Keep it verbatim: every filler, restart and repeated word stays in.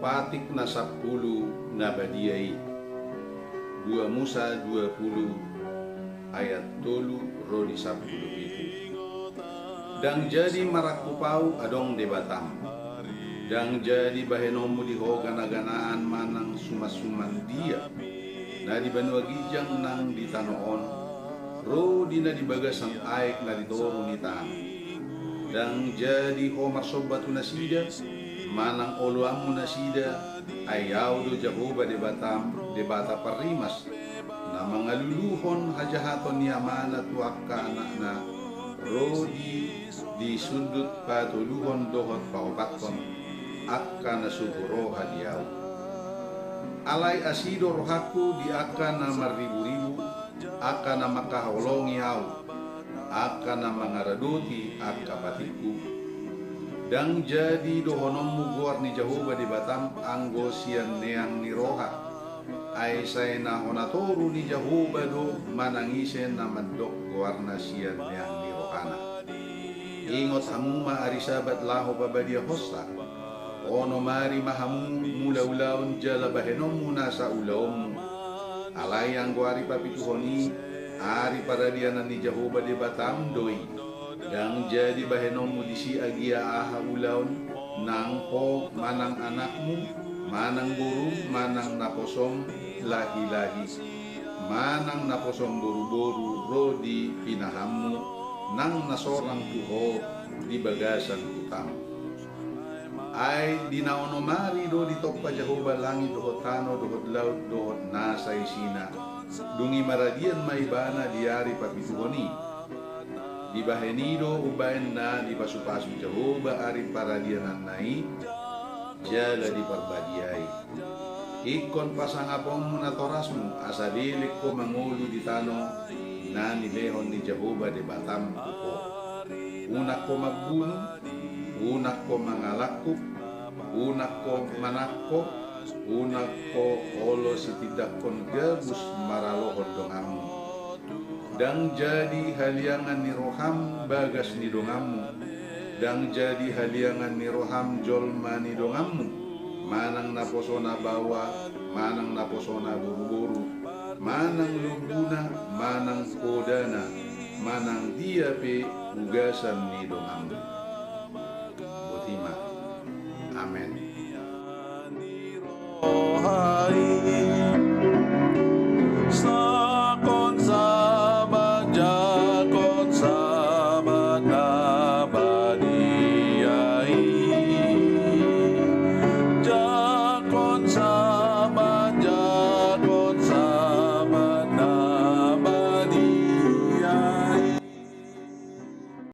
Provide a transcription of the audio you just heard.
Patik na sampulu na badia i. Dua Musa dua pulu ayat tolu ro di sampulu pitu. Ndang jadi marangkup ahu adong Debatam. Ndang jadi bahenonmu di ho ganaganaan manang sumansuman dia na di banua ginjang nang di tano on, ro di na di bagasan aek na di toru ni tano. Ndang jadi ho marsomba tu nasida, manang oloanmu nasida, ai ahu do Jahowa Debatam, Debata parrimas, na mangaluluhon hajahaton ni amana tu angka anakna, ro di, di sundut patoluhon dohot paopathon, angka na so huroha di ahu. Alai asi do rohangku di angka na marriburibu, angka na mangkaholongi ahu, angka na mangaradoti angka patikku. Ndang jadi dohononmu goar ni Jahowa Debatam anggo sian neang ni roha. Ai sai na hona toru ni Jahowa do manang ise na mandok goarna sian neang ni rohana. Ingot hamu ma ari Sabat laho pabadiahonsa. Onom ari ma hamu mulaulaon jala bahenonmu nasa ulaonmu. Alai anggo ari papituhon i, ari paradianan ni Jahowa Debatam do i. Ndang jadi bahenonmu disi agia aha ulaon, nang ho manang anakmu, manang borum, manang naposom lahilahi, manang naposom boruboru ro di pinahanmu, nang na sorang tu ho di bagasan hutam. Ai di na onom ari do ditompa Jahowa langit dohot tano dohot laut dohot nasa isina. Dung i maradian ma ibana di ari papituhon i. Dibahen i do umbahen na dipasupasu Jahowa ari paradiananna i, jala diparbadiai. Ingkon pasangaponmu natorasmu asa belek ho mangolu di tano na nilehon ni Jahowa Debatam tu ho. Unang ho mambunu, unang ho mangalangkup, unang ho manangko, unang ho olo sitindanghon gabus maralohon donganmu. Ndang jadi haliangan ni roham bagas ni donganmu. Ndang jadi haliangan ni roham jolma ni donganmu, manang naposona baoa, manang naposona boruboru, manang lombuna, manang hodana, manang dia pe ugasan ni donganmu.